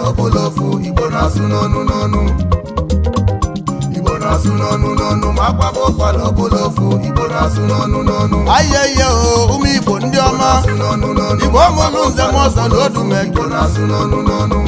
ọbụla ofu. Igbo na-asụ n'ọnụ n'ọnụ, Igbo na-asụ n'ọnụ n'ọnụ, ma akwaba ụkwara ọbụla ofu. Igbo na-asụ n'ọnụ n'ọnụ. Ayeye o, ụmụ Igbo ndị ọma. Na-asụ n'ọnụ n'ọnụ. Igbo mụrụ nze m ọzọ na Odumeke. Igbo na-asụ n'ọnụ n'ọnụ,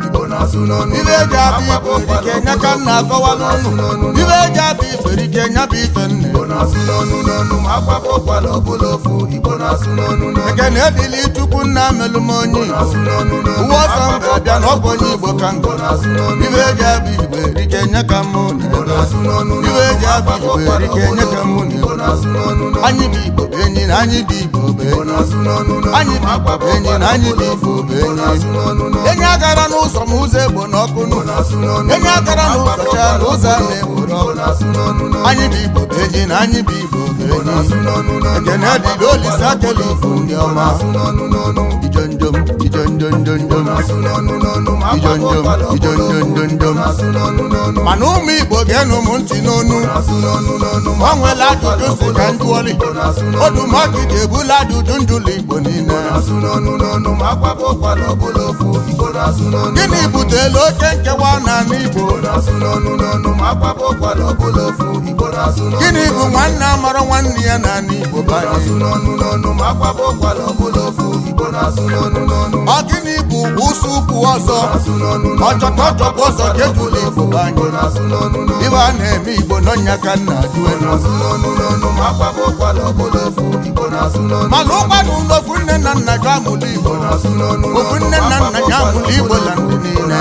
Igbo na-asụ n'ọnụ. Ibe eji abịa Igbo erike nya ka m na-akọwa n'ụnụ. Ibe eji abịa Igbo erike nya bụ ife nne. Igbo na-asụ n'ọnụ n'ọnụ, ma akwaba ụkwara ọbụla ofu. Igbo na-asụ n'ọnụ n'ọnụ. Ekene edili Chukwu nna melụ m onye Igbo. Na-asụ n'ọnụ n'ọnụ. Uwe ọsọ m ga-abịa na ọ bụ onye Igbo ka Igbo ngọ. na-asụ n'ọnụ. Ibe eji abịa Igbo erike nya ka mụ Igbo na-ebe. na-asụ n'ọnụ. Ibe eji abịa Igbo erike nya ka mụ Igbo na-ebe. na-asụ n'ọnụ n'ọnụ. Anyị bụ Igbo bụ enyi na anyị bụ Igbo bụ Igbo enyi. na-asụ n'ọnụ n'ọnụ. Anyị bụ Igbo bụ enyi na anyị bụ Igbo bụ Igbo enyi. na-asụ n'ọnụ n'ọnụ. Enyi agara n'ụzọ ma ụzọ egbo n'ọkụ nụ. Na-asụ n'ọnụ. Enyi agara n'ụzọ chaa na ụzọ a na-egboro Igbo ọkụ. na-asụ n'ọnụ n'ọnụ. Anyị bụ Igbo bụ enyi na anyị bụ Igbo bụ enyi. Na-asụ n'ọnụ n'ọnụ. Ekene dịrị Olise akele ifo ndị ọma. Na-asụ n'ọnụ n'ọnụ. Ijonjom ijonjonjonjom. Na-asụ n'ọnụ n'ọnụ, ma akwaba Ijonjom ụkwara ọbụla ofu. ijonjonjonjom. Na-asụ n'ọnụ n'ọnụ. Mana ụmụ Igbo ga-enu m ntị n'onu. Na-asụ n'ọnụ n'ọnụ. O nwere ajụjụ si ka njụọli. Igbo na-asụ n'ọnụ. Odumọkụ ji ebula ajụjụ njụlụ Igbo niile. Na-asụ n'ọnụ n'ọnụ, ma akwaba ụkwara ọbụla ofu. Igbo na-asụ n'ọnụ. Gịnị butere oke nkewa n'ala Igbo? Igbo na-asụ n'ọnụ n'ọnụ, ma akwaba ụkwara ọbụla ofu. Igbo na-asụ n'ọnụ. Gịnị bụ nwanne amara nwanne ya n'ala Igbo Na-asụ banyị? n'ọnụ n'ọnụ, ma akwaba ụkwara ọbụla ofu. Igbo na-asụ n'ọnụ n'ọnụ. Ọ gịnị bụ ụsụ ukwu ọzọ? Na-asụ n'ọnụ n'ọnụ. Ọchọkọ ọchọkọ ọzọ ka ejula Igbo banyị. Igbo na-asụ n'ọnụ n'ọnụ. Ibe a na-eme Igbo n'ọnya ka nna ajụ elu. Na-asụ n'ọnụ n'ọnụ, ma akwaba ụkwara ọbụla ofu. Igbo na-asụ n'ọnụ. Mana ụgbanụ ofu nne na nna gị amụlụ Igbo. Na-asụ n'ọnụ. Ofu nne na nna ya amụlụ Igbo na ndị niile.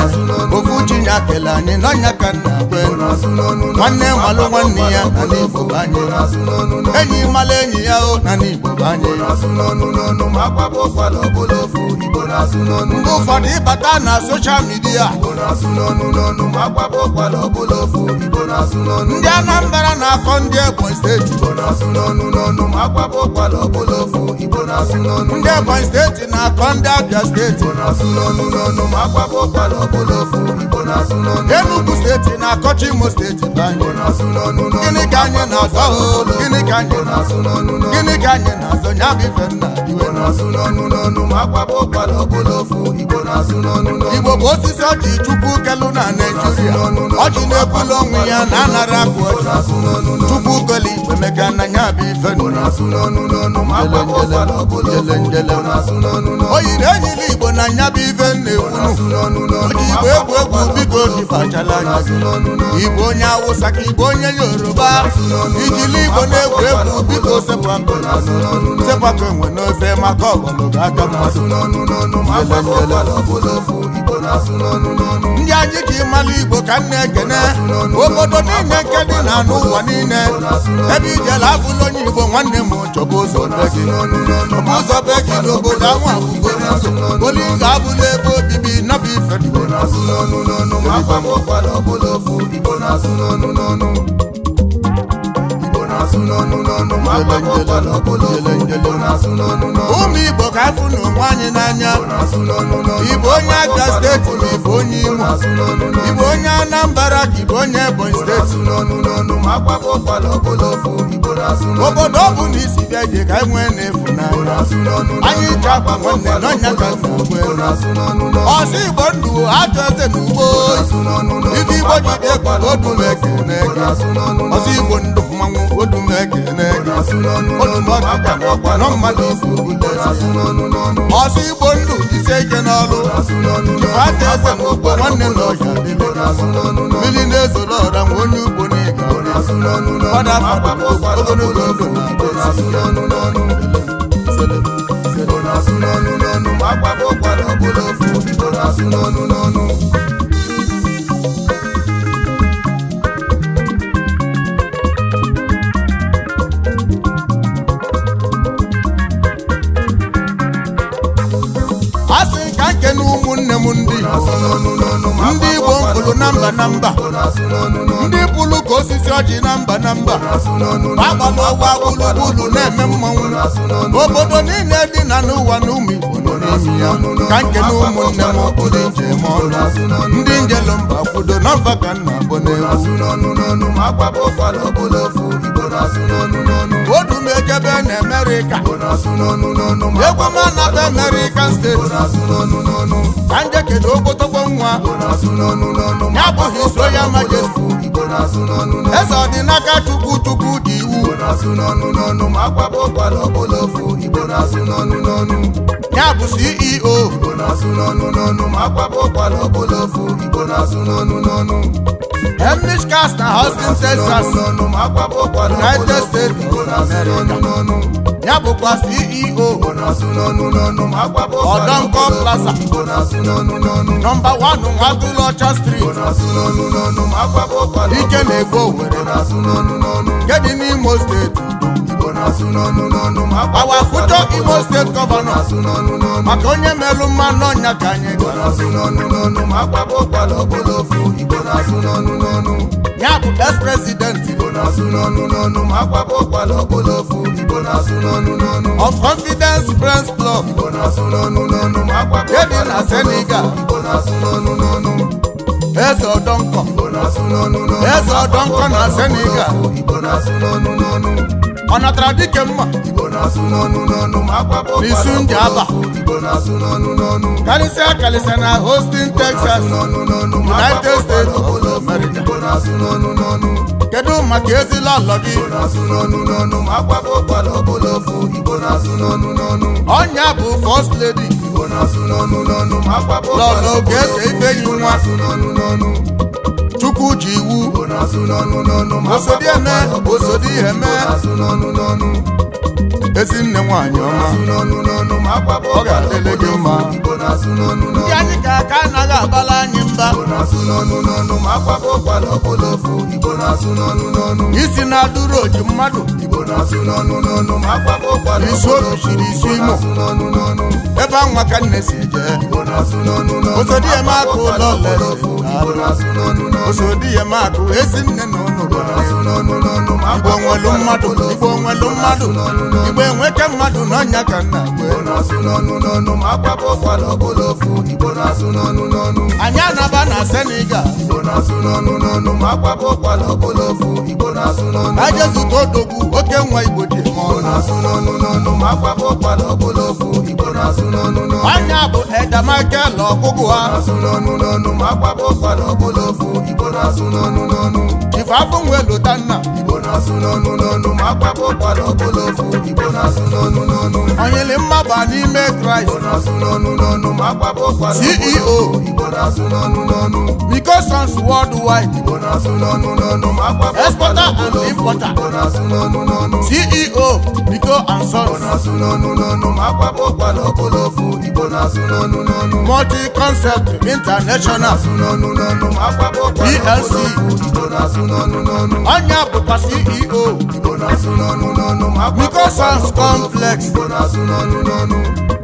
Ofu chi ya kele anyị n'ọnya ka nna agwa elu. Na-asụ n'ọnụ n'ọnụ. Nwanne malụ nwanne ya n'ala Igbo banyị. Na-asụ n'ọnụ n'ọnụ. Enyi malụ enyi ya o n'ala Igbo banyị. Na-asụ n'ọnụ n'ọnụ, ma akwaba ụkwara ọbụla ofu. Igbo na-asụ n'ọnụ. Mgbe ụfọdụ ịbata na social media, Igbo na-asụ n'ọnụ n'ọnụ, ma akwaba ụkwara ọbụla ofu. Igbo na-asụ n'ọnụ. Ndị Anambra na-akọ ndị Ebonyi Steeti. Igbo na-asụ n'ọnụ n'ọnụ, ma akwaba ụkwara ọbụla ofu. Igbo na-asụ n'ọnụ. Ndị Ebonyi Steeti na-akọ ndị Abia Steeti. Igbo na-asụ n'ọnụ n'ọnụ, ma akwaba ụkwara ọbụla ofu. Igbo na-asụ n'ọnụ. Enugu Steeti na-akọcha Imo Steeti banyị. Igbo na-asụ n'ọnụ n'ọnụ. Gịnị ka anyị na-azọ o? Gịnị ka anyị Igbo na-asụ n'ọnụ n'ọnụ. Gịnị ka anyị na-azọ ya bụ ife nna Igbo na-asụ n'ọnụ n'ọnụ, ma akwaba ụkwara ọbụla ofu. Igbo na-asụ n'ọnụ n'ọnụ. Igbo bụ osisi ọjị Chukwu kelu na Naịjirịa. Ọjị na-ebulu onwe ya na anara akụ Igbo ọjị. na-asụ n'ọnụ n'ọnụ. Chukwu kelu Igbo meka na ya bụ ife Igbo nna. na-asụ n'ọnụ n'ọnụ, ma akwaba ụkwara ọbụla ofu. Igbo na-asụ n'ọnụ n'ọnụ. Oyi na-enyila Igbo na nya bụ ife nna Igbo ekwunu. na-asụ n'ọnụ n'ọnụ. Oji Igbo egwu egwu, biko dịfachala anya gị. Igbo onye Awụsa ka Igbo onye Yoruba, ijili Igbo na-egwu egwu, biko sepụ aka, sepụ aka enwe n'ofe maka ọgbọlụ ga-aka mmadụ. Na-asụ n'ọnụ n'ọnụ, ma akwaba ụkwara ọbụla ofu. Igbo na-asụ n'ọnụ n'ọnụ. Ndị anyị ji malụ Igbo ka m na-ekene. Obodo niile nke dị na n'ụwa niile ebe ijele abụla onye Igbo, nwanne m, chọba ụzọ be gị, chọba ụzọ be gị n'obodo ahụ. Abụgolingo bolingo abụla ebe obibi nọbụ ife. Igbo na-asụ n'ọnụ n'ọnụ, ma akwaba ụkwara ọbụla ofu. Igbo na-asụ n'ọnụ n'ọnụ. Igbo na-asụ n'ọnụ n'ọnụ, ma akwaba ụkwara ọbụla ofu. Igbo na-asụ n'ọnụ n'ọnụ. Ụmụ Igbo, ka afụ na onwe anyị n'anya. Igbo na-asụ n'ọnụ n'ọnụ. Igbo onye Abia Steeti ma Igbo onye Imo, Na-asụ n'ọnụ n'ọnụ. Igbo onye Anambra ka Igbo onye Ebonyi Steeti, Na-asụ n'ọnụ n'ọnụ, ma akwaba ụkwara ọbụla ofu. Igbo na-asụ n'ọnụ. Obodo ọ bụ na isi bịa ije ka anyị nwee na-efu Igbo n'anya. na-asụ n'ọnụ n'ọnụ. Anyị ji akwa nwanne n'ọnya ka nna Igbo gwe. na-asụ n'ọnụ n'ọnụ. Ọsọ Igbo ndụ ajọ eze na ugbo. Na-asụ n'ọnụ n'ọnụ. Ife Igbo jide egwu Odumekene gị. Ọsọ Igbo ndụ mmanwụ Odumekene gị. Na-asụ n'ọnụ n'ọnụ. Odumọkịka na nọ mmadụ isi obule. Na-asụ n'ọnụ n'ọnụ. Ọsọ Igbo ndụ jisie ike n'ọlụ. Na-asụ n'ọnụ n'ọnụ. Jikwa eze na ugbo nwanne na ọhịa dịle. Igbo na-asụ n'ọnụ n'ọnụ. Mmiri na-ezoro ọra nwa onye ugbo na ịga. Na-asụ n'ọnụ n'ọnụ. Fada fada ogologo ndụ na Igbo na-asụ n'ọnụ n'ọnụ. Igbo na-asụ n'ọnụ n'ọnụ, ma akwaba ụkwara ọbụla ofu. Igbo na-asụ n'ọnụ n'ọnụ. A sị ka nke na ụmụnne m ndị Igbo, Na-asụ n'ọnụ n'ọnụ, ma ndị Igbo mkpụrụ na mba na mba, Igbo na-asụ n'ọnụ n'ọnụ. Ndị pụlụ ka osisi ọjị na mba na mba, Na-asụ n'ọnụ n'ọnụ. Agbala ụwa gburugburu na-eme mmanwụ. Obodo niile dị na n'ụwa na ụmụ Igbo nọ n'ime ya. Ka nke na ụmụnne m ndị njem ọnụ, ndị njelu mba kwudo na mba ka nna bụ n'egwu. Na-asụ n'ọnụ n'ọnụ, ma akwaba ụkwara ọbụla ofu. Igbo na-asụ n'ọnụ n'ọnụ. Odumejebe. jebe na Amerịka. Igbo na-asụ n'ọnụ n'ọnụ ma Egwu m anaba American Igbo State na-asụ n'ọnụ n'ọnụ. Ka nje kedu okpotokpo nwa. Igbo na-asụ n'ọnụ n'ọnụ ma Ya bụ His Royal Majesty, Igbo na-asụ n'ọnụ n'ọnụ. Eze ọdịnaka Chukwu Chukwu dị iwu. Igbo na-asụ n'ọnụ n'ọnụ ma akwaba ụkwara ọbụla ofu. Igbo na-asụ n'ọnụ n'ọnụ. Ya bụ CEO, Igbo na-asụ n'ọnụ n'ọnụ ma akwaba ụkwara ọbụla ofu. Igbo na-asụ n'ọnụ n'ọnụ. Hemish Cast na Houston, Texas, N'ọnụ ma akwaba ụkwara United ọbụla ofu. States Igbo of na-asụ America. n'ọnụ n'ọnụ. Ya bụkwa CEO, Igbo na-asụ n'ọnụ n'ọnụ ma akwaba ụkwara Ọdọnkọ ọbụla ofu. Plaza, Igbo na-asụ n'ọnụ n'ọnụ. Nọmba 1 Nwatụlọcha Igbo Street, na-asụ n'ọnụ n'ọnụ ma akwaba ụkwara Ike ọbụla na-egbu ofu. Owerri Igbo na-asụ n'ọnụ n'ọnụ. nke dị n'Imo Steeti. Igbo na-asụ n'ọnụ n'ọnụ ma akwaba Our ụkwara future ọbụla Imo ofu. State Igbo Governor, na-asụ n'ọnụ n'ọnụ. maka onye melụ mmanụ ọnya ka anyị Igbo gara. na-asụ n'ọnụ n'ọnụ ma akwaba ụkwara ọbụla ofu. Igbo na-asụ n'ọnụ n'ọnụ. Ya bụ ex-president Igbo na-asụ n'ọnụ n'ọnụ ma akwaba ụkwara ọbụla ofu. Igbo na-asụ n'ọnụ n'ọnụ. of Confidence Friends Club Igbo na-asụ n'ọnụ n'ọnụ ma akwaba nke dị ụkwara na ọbụla ofu. Senegal. Igbo na-asụ n'ọnụ n'ọnụ. Eze Ọdọnkọ, Igbo na-asụ n'ọnụ n'ọnụ Eze ma akwaba Ọdọnkọ na ụkwara ọbụla Senegal. ofu. Igbo na-asụ n'ọnụ n'ọnụ. Ọ natara dike mma Igbo na-asụ n'ọnụ n'ọnụ ma akwaba ụkwara n'isu ndị ọbụla Aba, ofu. Igbo na-asụ n'ọnụ n'ọnụ. Karịsịa karịsịa na Houston, Texas, N'ọnụ n'ọnụ ma United akwaba States ụkwara of ọbụla ofu. America. Igbo na-asụ n'ọnụ n'ọnụ. Kedu maka ezila ọlọ gị? Igbo na-asụ n'ọnụ n'ọnụ ma akwaba ụkwara ọbụla ofu. Igbo na-asụ n'ọnụ n'ọnụ. Ọnya bụ First Lady, Igbo na-asụ n'ọnụ n'ọnụ ma akwaba ụkwara Lọlọ ọbụla Ogeze ofu. Ifeyi Igbo nwa na-asụ n'ọnụ n'ọnụ. Chukwu ji iwu. Igbo na-asụ n'ọnụ n'ọnụ ma akwaba Osodieme, ụkwara ọbụla ofu. Osodieme, Igbo na-asụ n'ọnụ n'ọnụ. Ezinne nwanyị ọma, Na-asụ n'ọnụ n'ọnụ ma akwaba ọ ụkwara ga-adịlị ọbụla gị ofu. mma. Igbo na-asụ n'ọnụ Ndị n'ọnụ. anyị ka aka anaghị abala anyị mba. Igbo na-asụ n'ọnụ n'ọnụ ma akwaba ụkwara ọbụla ofu. Igbo na-asụ n'ọnụ n'ọnụ. Isi na-adụrụ oji mmadụ. Igbo na-asụ n'ọnụ n'ọnụ ma akwaba ụkwara Isi ọbụla obi ofu. chiri isi Igbo Imo, na-asụ n'ọnụ n'ọnụ. ebe anwa ka nne si eje. Igbo na-asụ n'ọnụ n'ọnụ ma Osodieme akwaba akụ ụkwara ụlọ ọbụla leze ofu. Igbo na-asụ n'ọnụ n'ọnụ. Osodieme akụ ezinne na ụnụ Igbo na-asụ n'ọnụ n'ọnụ ma Igbo akwaba nwelu ụkwara mmadụ, ọbụla Igbo ofu. nwelu Igbo na-asụ mmadụ, n'ọnụ n'ọnụ. Igbo enweke mmadụ n'ọnya ka nna Igbo gwe. na-asụ n'ọnụ n'ọnụ ma akwaba ụkwara ọbụla ofu. Igbo na-asụ n'ọnụ n'ọnụ. Anyị anaba na Senegal. Igbo na-asụ n'ọnụ n'ọnụ ma akwaba ụkwara ọbụla ofu. Igbo na-asụ n'ọnụ Aje n'ọnụ. zụta odogwu oke nwa Igbo ji eme Igbo ọnụ. na-asụ n'ọnụ n'ọnụ ma akwaba ụkwara ọbụla ofu. Igbo na-asụ n'ọnụ n'ọnụ. Ọnya bụ Eda Michael ọgụgụ ha. Na-asụ n'ọnụ n'ọnụ ma akwaba ụkwara ọbụla ofu. Igbo na-asụ n'ọnụ n'ọnụ. Ife afọ nwe lụta nna. Igbo na-asụ n'ọnụ n'ọnụ ma akwaba ụkwara ọbụla ofu. Igbo na-asụ n'ọnụ n'ọnụ. Onyele mmaba n'ime Kraịst. Igbo na-asụ n'ọnụ n'ọnụ ma akwaba ụkwara ọbụla CEO, ofu. Igbo na-asụ n'ọnụ n'ọnụ. Mikosons Worldwide, Igbo na-asụ n'ọnụ n'ọnụ ma akwaba ụkwara exporter and ọbụla ofu. importer. Igbo na-asụ n'ọnụ n'ọnụ. CEO, Miko and Igbo Sons, na-asụ n'ọnụ n'ọnụ ma akwaba ụkwara ọbụla ofu. Igbo na-asụ n'ọnụ n'ọnụ. Multi Concept International Na-asụ n'ọnụ n'ọnụ ma akwaba ụkwara ọbụla PLC. ofu. Igbo na-asụ n'ọnụ n'ọnụ. Ọnya bụkwa CEO, Igbo na-asụ n'ọnụ n'ọnụ ma akwaba Miko ụkwara Sons ọbụla ofu. Complex, Igbo na-asụ n'ọnụ n'ọnụ.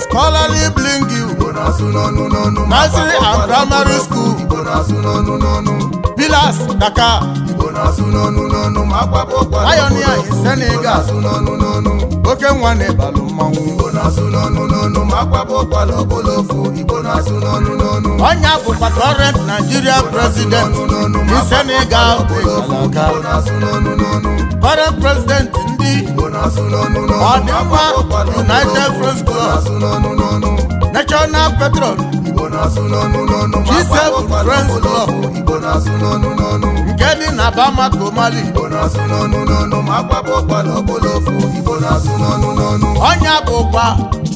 Scholarly Bling You, Igbo na-asụ n'ọnụ n'ọnụ ma Nursery akwaba and ụkwara ọbụla Primary ofu. School, Igbo na-asụ n'ọnụ n'ọnụ. Pillars, Dakar, Igbo na-asụ n'ọnụ n'ọnụ ma akwaba ụkwara ọbụla Pioneer in ofu. Igbo Senegal, na-asụ n'ọnụ n'ọnụ. Oke nwa na-ebalụ mmanwụ. Igbo na-asụ n'ọnụ n'ọnụ ma akwaba ụkwara ọbụla ofu. Igbo na-asụ n'ọnụ n'ọnụ. Ọnya bụkwa current Nigeria President in Senegal dị Kalaka. Igbo na-asụ n'ọnụ n'ọnụ. Current President ndị Igbo na-asụ n'ọnụ n'ọnụ ma Ọdịmma akwaba ụkwara ọbụla United ofu. Friends Igbo Club, na-asụ n'ọnụ n'ọnụ. National Patron, Igbo na-asụ n'ọnụ n'ọnụ ma G7 akwaba ụkwara Friends ọbụla Club ofu. Igbo na-asụ n'ọnụ n'ọnụ. nke dị na Bamako, Mali. Igbo na-asụ n'ọnụ n'ọnụ ma akwaba ụkwara ọbụla ofu. Igbo na-asụ n'ọnụ n'ọnụ. Ọnya bụkwa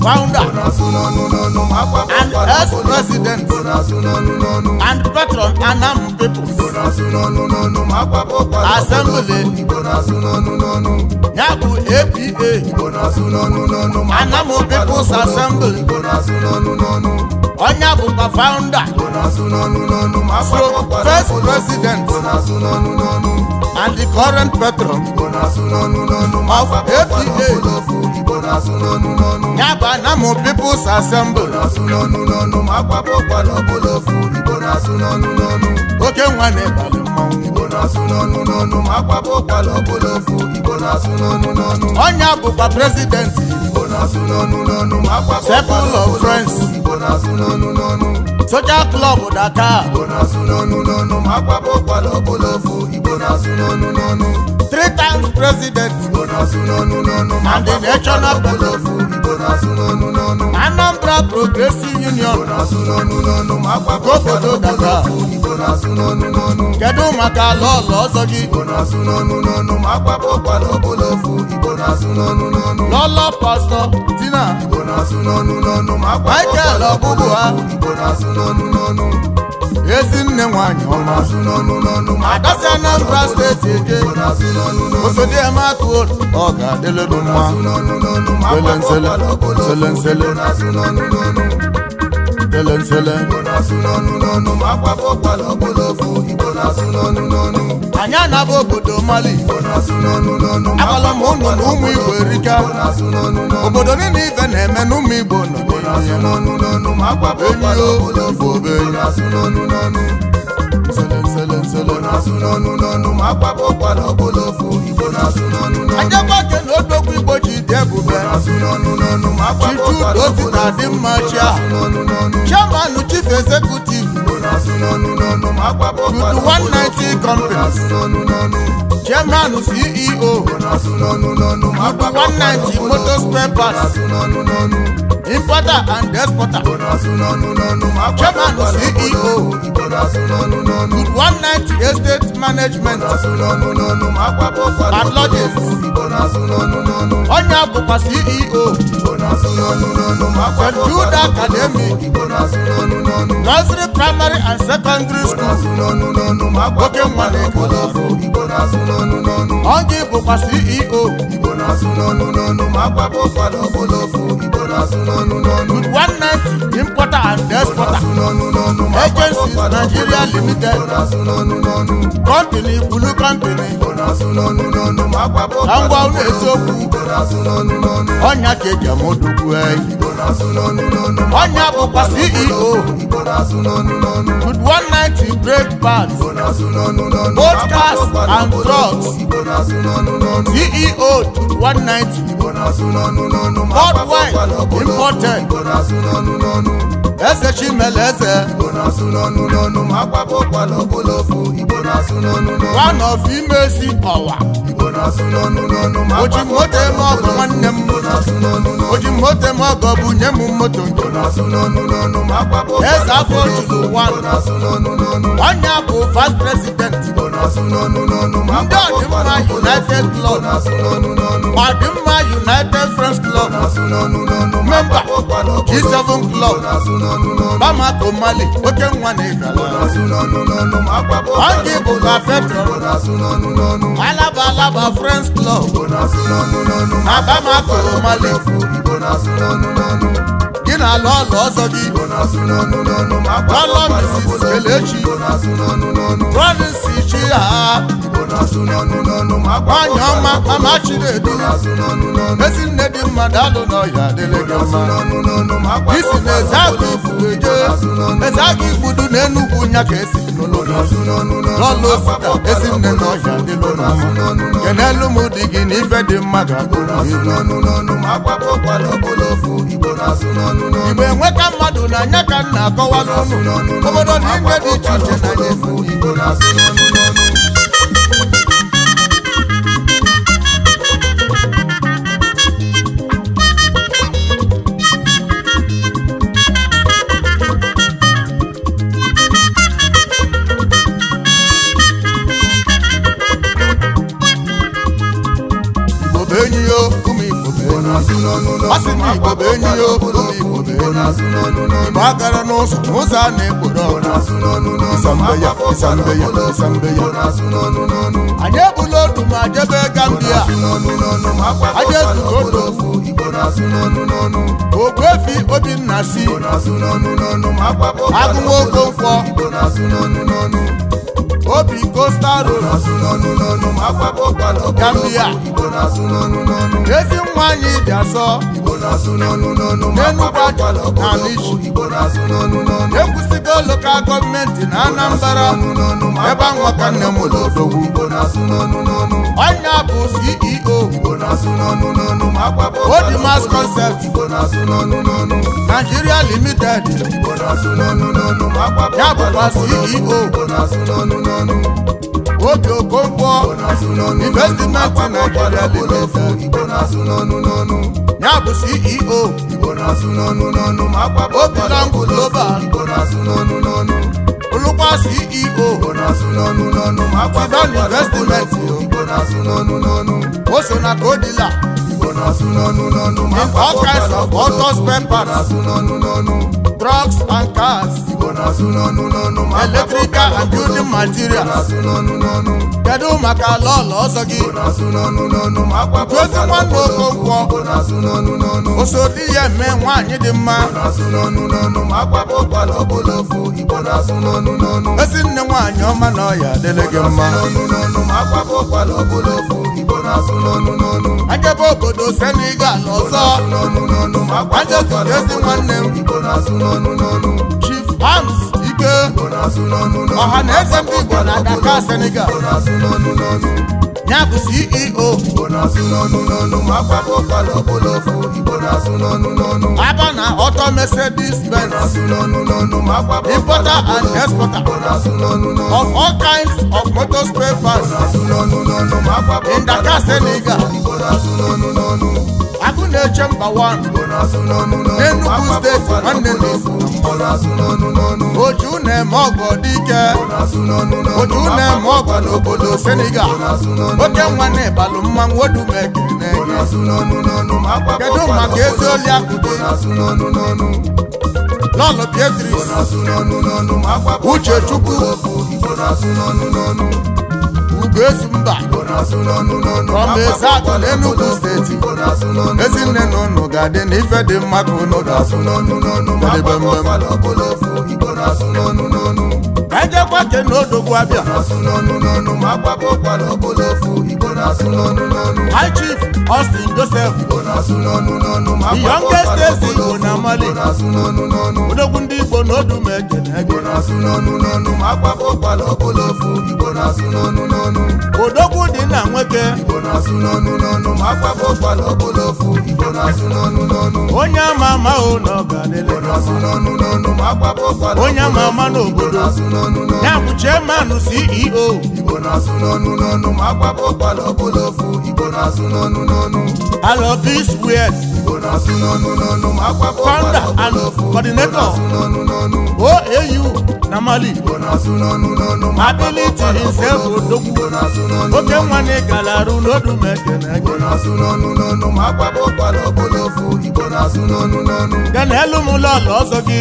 founder Igbo na-asụ n'ọnụ n'ọnụ ma akwaba and ụkwara ọbụla ofu. ex-president Igbo na-asụ n'ọnụ n'ọnụ. and patron Anam Peoples Igbo na-asụ n'ọnụ n'ọnụ ma akwaba ụkwara ọbụla ofu. Assembly, Igbo na-asụ n'ọnụ n'ọnụ. ya bụ APA, Igbo na-asụ n'ọnụ n'ọnụ ma Anam akwaba ụkwara Peoples ọbụla ofu. Assembly. Igbo na-asụ n'ọnụ n'ọnụ. Ọnya bụkwa founder Igbo na-asụ n'ọnụ n'ọnụ ma akwaba stroke ụkwara first ọbụla ofu. president Igbo na-asụ n'ọnụ n'ọnụ. and the current patron Igbo na-asụ n'ọnụ n'ọnụ ma of akwaba ụkwara APA, ọbụla ofu. Igbo na-asụ n'ọnụ n'ọnụ. ya bụ Anam Peoples Assembly. Na-asụ n'ọnụ n'ọnụ ma akwaba ụkwara ọbụla ofu. Igbo na-asụ n'ọnụ n'ọnụ. Oke nwa na-ebalị mmanwụ. Igbo na-asụ n'ọnụ n'ọnụ ma akwaba ụkwara ọbụla ofu. Igbo na-asụ n'ọnụ n'ọnụ. Ọnya bụkwa president, Igbo na-asụ n'ọnụ n'ọnụ ma akwaba Circle ụkwara of ọbụla Friends, ofu. Igbo na-asụ n'ọnụ n'ọnụ. Social Club Dakar. Igbo na-asụ n'ọnụ n'ọnụ ma akwaba ụkwara ọbụla ofu. Igbo na-asụ n'ọnụ n'ọnụ. Three times president Igbo na-asụ n'ọnụ n'ọnụ ma and the national president, ofu. Igbo na-asụ n'ọnụ n'ọnụ. Anambra Progressive Union. Igbo na-asụ n'ọnụ n'ọnụ ma akwapụ Obodo Dakar. Igbo na-asụ n'ọnụ n'ọnụ. Kedu maka ala ọla ọzọ gị? Igbo na-asụ n'ọnụ n'ọnụ ma akwapụ ụkwara ọbụla ofu. Igbo na-asụ n'ọnụ n'ọnụ. Lọlọ Pastọ Tina Igbo na-asụ n'ọnụ n'ọnụ ma akwapụ Michael ụkwara Ọbụbụ ha. Igbo na-asụ n'ọnụ n'ọnụ. Ezinne nwanyị Igbo ọma. na-asụ n'ọnụ n'ọnụ ma Adasi Anambra Steeti eje. Igbo na-asụ n'ọnụ n'ọnụ. Osodieme akụ, ọ ga-adịlụ mma. Na-asụ n'ọnụ n'ọnụ ma Sele akwapụ nsele, ụkwara ọbụla ofu. sele nsele. Igbo na-asụ n'ọnụ n'ọnụ. Sele nsele. Igbo na-asụ n'ọnụ n'ọnụ ma akwapụ ụkwara ọbụla ofu. Igbo na-asụ n'ọnụ n'ọnụ. Anyị anaba obodo Mali. Igbo na-asụ n'ọnụ n'ọnụ ma Agwala m ụnụ na ụmụ Igbo erika. Igbo na-asụ n'ọnụ n'ọnụ. Obodo niile ife na-eme na ụmụ Igbo nọ Igbo na-asụ n'ime ya. n'ọnụ n'ọnụ ma akwapụ Enyi ụkwara o, ọbụla ofu. Igbo be Igbo enyi. na-asụ n'ọnụ n'ọnụ. Nsele nsele nsele. Igbo na-asụ n'ọnụ n'ọnụ ma akwapụ ụkwara ọbụla ofu. Igbo na-asụ n'ọnụ n'ọnụ. Ajekwa ke na odogwu Igbo ji dị ebube. Igbo na-asụ n'ọnụ n'ọnụ ma akwapụ Chief ụkwara Udosi ọbụla na ofu. adị mma Igbo chia. na-asụ n'ọnụ n'ọnụ. Chairman, Chief Executive, Igbo na-asụ n'ọnụ n'ọnụ ma akwapụ ụkwara Dudu ọbụla ofu. 190 Igbo Companies. na-asụ n'ọnụ n'ọnụ. Chairman, CEO, Igbo na-asụ n'ọnụ n'ọnụ ma Dudu akwapụ ụkwara 190 ọbụla Motor ofu. Spare Igbo Parts, na-asụ n'ọnụ n'ọnụ. Importer and Exporter. Igbo na-asụ n'ọnụ n'ọnụ ma akwapụ Chairman, ụkwara ọbụla CEO, ofu. Igbo na-asụ n'ọnụ n'ọnụ. Dudu 190 Estate Management Na-asụ n'ọnụ n'ọnụ ma akwapụ ụkwara and ọbụla Lodges. ofu. Igbo na-asụ n'ọnụ n'ọnụ. Onye bụkwa CEO, Igbo na-asụ n'ọnụ n'ọnụ ma St. akwapụ Jude ụkwara ọbụla ofu. Academy, Igbo na-asụ n'ọnụ n'ọnụ. Nursery, Primary and Secondary Igbo School. na-asụ n'ọnụ n'ọnụ ma akwapụ Oke nwa ụkwara ọbụla ofu. Igbo na-asụ n'ọnụ n'ọnụ. Onye bụkwa CEO, Igbo na-asụ n'ọnụ n'ọnụ ma akwapụ ụkwara ọbụla ofu. Igbo na-asụ n'ọnụ n'ọnụ. Dudu 190 Importer and Exporter Na-asụ n'ọnụ n'ọnụ ma akwapụ Agencies ụkwara ọbụla Nigeria ofu. Limited. Igbo na-asụ n'ọnụ n'ọnụ. Company Bulu Company. Igbo na-asụ n'ọnụ n'ọnụ ma akwapụ Ka m ụkwara gwa unu ọbụla ofu. eziokwu. Igbo na-asụ n'ọnụ n'ọnụ. Ọnya ka eji ama odogwu eyi. Igbo na-asụ n'ọnụ n'ọnụ ma Ọnya bụkwa CEO, Igbo na-asụ n'ọnụ n'ọnụ. Dudu 190 Brake Parts, Igbo na-asụ n'ọnụ n'ọnụ both ma cars akwapụ ụkwara and ọbụla trucks. ofu. Igbo na-asụ n'ọnụ n'ọnụ. CEO, Dudu 190 Igbo na-asụ n'ọnụ n'ọnụ ma akwapụ Worldwide ụkwara ọbụla ofu. Imported. Igbo na-asụ n'ọnụ n'ọnụ. Eze Chimele Eze, Igbo na-asụ n'ọnụ n'ọnụ ma akwapụ ụkwara ọbụla ofu. Igbo na-asụ n'ọnụ n'ọnụ. One of Imesi Ọwa. Igbo na-asụ n'ọnụ n'ọnụ ma Oji akwapụ moto eme ụkwara ọgọ ọbụla ofu. nwanne m. Igbo na-asụ n'ọnụ n'ọnụ. Oji moto eme ọgọ bụ nye m moto nke Igbo na-asụ n'ọnụ n'ọnụ ma akwapụ Eze ụkwara afọ ọbụla ofu. juru Igbo one. na-asụ n'ọnụ n'ọnụ. Ọnya bụ vice president, Igbo na-asụ n'ọnụ n'ọnụ ma ndị akwapụ Ọdịmma ụkwara ọbụla ofu. United Igbo Club, na-asụ n'ọnụ n'ọnụ. Ọdịmma United Friends Club, Na-asụ n'ọnụ n'ọnụ ma member akwapụ ụkwara ọbụla G7 ofu. Igbo Club, na-asụ n'ọnụ n'ọnụ. Bamako Mali, oke nwa na Igbo ịgala. na-asụ n'ọnụ n'ọnụ ma akwapụ ụkwara Ọnya ọbụla bụkwa ofu. patron, Igbo na-asụ n'ọnụ n'ọnụ. Alaba Alaba Friends Club Igbo na-asụ n'ọnụ n'ọnụ ma na akwapụ Bamako ụkwara ọbụla Mali. ofu. Igbo na-asụ n'ọnụ n'ọnụ. Gị na ala ọla ọzọ gị, Igbo na-asụ n'ọnụ n'ọnụ ma akwapụ Lọlọ ụkwara Mrs. ọbụla ofu. Kelechi Igbo na-asụ n'ọnụ n'ọnụ. Province Chi ha. Igbo na-asụ n'ọnụ n'ọnụ ma akwapụ Nwanyị ụkwara ọma, ọbụla Mama ofu. Chinedu. Igbo na-asụ n'ọnụ n'ọnụ. Ezinne dị mma, daalụ n'ọhịa adịlị Igbo gị na-asụ mma. n'ọnụ n'ọnụ ma akwapụ Isi na ụkwara eze agụ ọbụla ofu. igbudu Igbo eje na-asụ n'ọnụ eze agụ igbudu na Enugwu nya ka esi Igbo na-asụ n'ọnụ n'ọnụ lọlọ ma osita akwapụ ụkwara ezinne ọbụla n'ọhịa ofu. adịlụ Igbo na-asụ n'ọma. n'ọnụ n'ọnụ. Kenelu m dị gị na ife dị mma ga-abụ Igbo na-asụ n'ọnụ n'ọnụ ma akwapụ ụkwara ọbụla ofu. Igbo na-asụ n'ọnụ n'ọnụ. Igbo enweka mmadụ na anya ka m na-akọwalụ ụnụ obodo niile dị iche iche na anyị efu. Igbo na-asụ n'ọnụ n'ọnụ. Igbo bụ enyi yo, ụmụ Igbo bụ Igbo enyi. na-asụ n'ọnụ Ọ sị n'ọnụ na ma Igbo bụ akwapụ enyi ụkwara yo, ọbụla ụmụ ofu. Igbo bụ Igbo enyi. na-asụ n'ọnụ n'ọnụ. Igbo agara n'ụzọ n'ụzọ a na-ekporo Igbo ọkụ. na-asụ n'ọnụ n'ọnụ ma Isambe ya, akwapụ ụkwara isambe ya, ọbụla ofu. isambe ya. Igbo na-asụ n'ọnụ n'ọnụ. Anyị ebula otu ma jebe Igbo Gambia. na-asụ n'ọnụ n'ọnụ ma akwapụ Aja ụkwara ezugo ọbụla odo. ofu. Igbo na-asụ n'ọnụ n'ọnụ. Ogbuefi Obinna si Igbo na-asụ n'ọnụ n'ọnụ ma akwapụ ụkwara Agụnwa ọbụla ofu. Okonkwo, Igbo na-asụ n'ọnụ n'ọnụ. Obi Coastal Igbo Road, na-asụ n'ọnụ n'ọnụ ma akwapụ ụkwara ọbụla ofu. Gambia. Igbo na-asụ n'ọnụ n'ọnụ. Ezi nwa anyị dị asọ Igbo na-asụ n'ọnụ n'ọnụ ma n'Enugwu akwapụ ụkwara Aja ọbụla na ofu. Anichi. Igbo na-asụ n'ọnụ n'ọnụ. Ekwusigo Local Government na Anambra, N'ọnụ n'ọnụ ma ebe akwapụ anwa ka ụkwara nne m ọbụla ụlọ ofu. odogwu. Igbo na-asụ n'ọnụ n'ọnụ. Ọnya bụ CEO, Igbo na-asụ n'ọnụ n'ọnụ ma akwapụ ụkwara Odimas ọbụla ofu. Concept Igbo na-asụ n'ọnụ n'ọnụ. Nigeria Limited. Igbo na-asụ n'ọnụ n'ọnụ ma akwapụ Ya ụkwara bụkwa ọbụla ofu. CEO, Igbo na-asụ n'ọnụ n'ọnụ. Obi Okonkwo Investment Nigeria Limited. Ya bụ CEO, Obilan Global, olùkọ́ CEO, Tidan Investment. O so na co-dealer in all kinds of auto spare parts, trucks and cars, electrical and building materials. Kedu maka lọọlọ ọzọ gị, Gozi nwanne Okonkwo, osodi ya eme nwaanyị dị mma, ezi nne nwaanyị ọma, na ọya adịlị gị mma. Ajebe obodo Senegal ọzọ, ajezute ezi nwanne m, Chief Hams Ike, ọha na eze ndị Igbo na Dakar, Senegal. Ya bụ CEO, Aba na Auto Mercedes Benz, importer and exporter of all kinds of motor spare parts in Dakar, Senegal. Agụ na-eche mba 1 n'Enugu Steeti, nwanne m Igbo. Oju na-eme ọgọ dike, oju na-eme ọgọ n'obodo Senegal. Oke nwa na ịbalụ mmanwụ odumekene gị. Kedu maka ezi oli akụdị, Lọlọ Beatrice Uchechukwu Ugoezu Mba from Ezeakụ n'Enugu Steeti? Ezinne na unu ga-adị na ife dị mma ka unu ga-asụ. Kedebe mbem ka ejekwa kene odogwu abịa, High Chief Austin Joseph, the youngest eze Igbo na Mali, odogwu ndị Igbo na Odumekene gị. Odogwu dị na nwoke, onye ama ama o, na ọ ga-adịlị onye ama ama n'obodo. Ya bụ chairman, CEO, Alobis Wears, founder and coordinator, OAU na Mali. Ability himself, odogwu oke nwa na ịgalarụ n'Odumekene gị. Ya na elu m lọlọ ọzọ gị,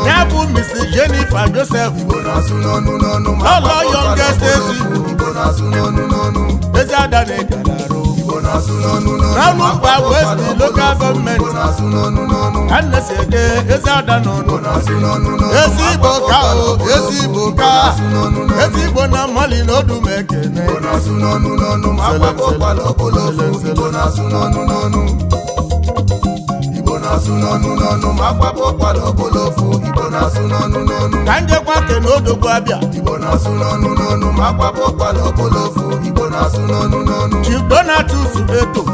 ya bụ Mrs Jennifer Joseph, lọlọ youngest ezi ezi ada na ịgalarụ n'Ọlụmkpa West Local Government ka nne si ede ezi ada n'ọnụ. Ezigbo ka o, ezigbo ka ezigbo na Mali na Odumekene. Ka njekwa kene odogwu abịa, Chief Donatus Eto,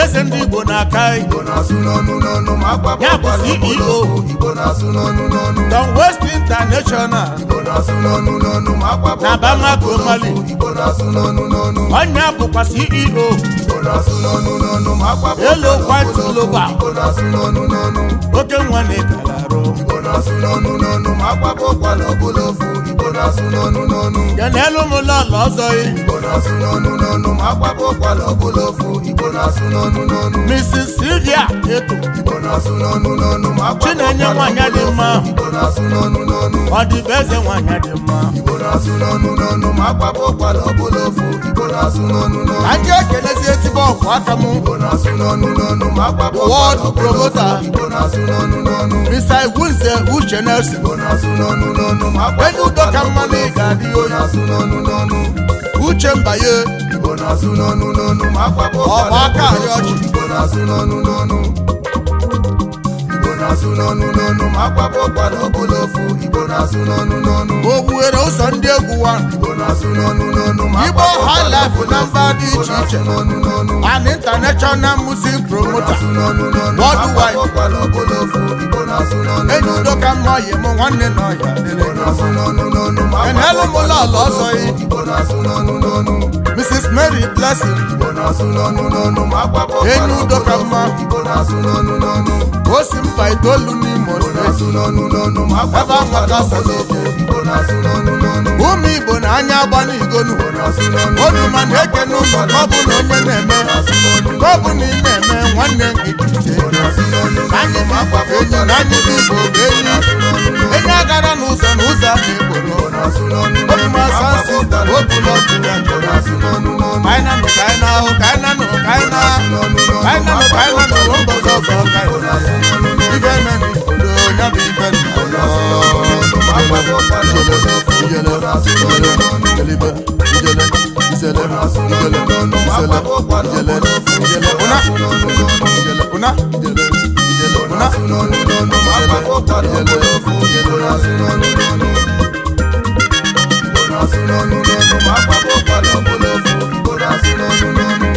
eze ndị Igbo na Akai. Ya bụ CEO, Don West International na Bamako, Mali. Onye bụkwa CEO, Elo White Global. Oke nwa na ịkalarụ ya na elu m lọlọ ọzọ yi, Mrs Sylvia Eto Chinenye, nwanyị dị mma, ọdịbeze nwanyị dị mma. Ka ndị ekelezi ezigbo ọkụ aka m, world promoter, Mr. Iwunze Uche Nelson, enyi udo ka mmanụ, ị ga-adị oyi. Uche Mbaye, ọba aka arị ọchị. Na-asụ n'ọnụ n'ọnụ ma akwaba ụkwara ọbụla ofu. Igbo na-asụ n'ọnụ n'ọnụ. O gbuwere ụzọ ndị egwu wa. Igbo na-asụ n'ọnụ n'ọnụ ma Igbo akwaba ụkwara High Life ọbụla na mba ofu. dị Igbo iche na-asụ iche. n'ọnụ n'ọnụ. An international music promoter Na-asụ n'ọnụ n'ọnụ ma worldwide. akwaba ụkwara ọbụla ofu. Igbo na-asụ n'ọnụ Enyi n'ọnụ. udo ka mma yi mụ nwanne na ọya dịrị. Igbo na-asụ n'ọnụ n'ọnụ ma Enelu m akwaba ụlọ ụkwara ọla ọzọ ọbụla yi. ofu. Igbo na-asụ n'ọnụ n'ọnụ. Mrs. Mary Blessing. Igbo na-asụ n'ọnụ n'ọnụ ma akwaba ụkwara Enyi udo ọbụla ka ofu. mma. Igbo na-asụ n'ọnụ n'ọnụ. O si mba itoolu n'Imo Igbo Steeti. na-asụ n'ọnụ n'ọnụ ma Ebe akwaba anwa ụkwara ka ọbụla sọsọ ofu. Igbo na-asụ n'ọnụ n'ọnụ. Ụmụ Igbo na-anya agba n'igonu. Igbo na-asụ n'ọnụ Onuma na-eke n'ụzọ ka ọ bụ na onye na-eme, ka ọ bụ na ị na-eme nwanne gị ije. Anyị bụ Igbo bụ enyi na anyị bụ Igbo bụ enyi. Enyi agara n'ụzọ na ụzọ ama egboro. Onuma sista obula ọdụ ya njọrọ. Ka anyị na-anụ ka anyị na-ahụ ka anyị na-anụ ka anyị na ka anyị na-anụ ka anyị na-anụ mbọsị ọzọ ka anyị na ife eme n'obodo ya bụ ife nna ya. Ijele, ijele, ijele, ijele, ijele, ijele, ijele, ijele, una, ijele, una, ijele, ijele, una, ijele, ijele, ijele. Igbo na-asụ n'ọnụ n'ọnụ ma akwaba ụkwara ọbụla ofu. Igbo na-asụ n'ọnụ n'ọnụ.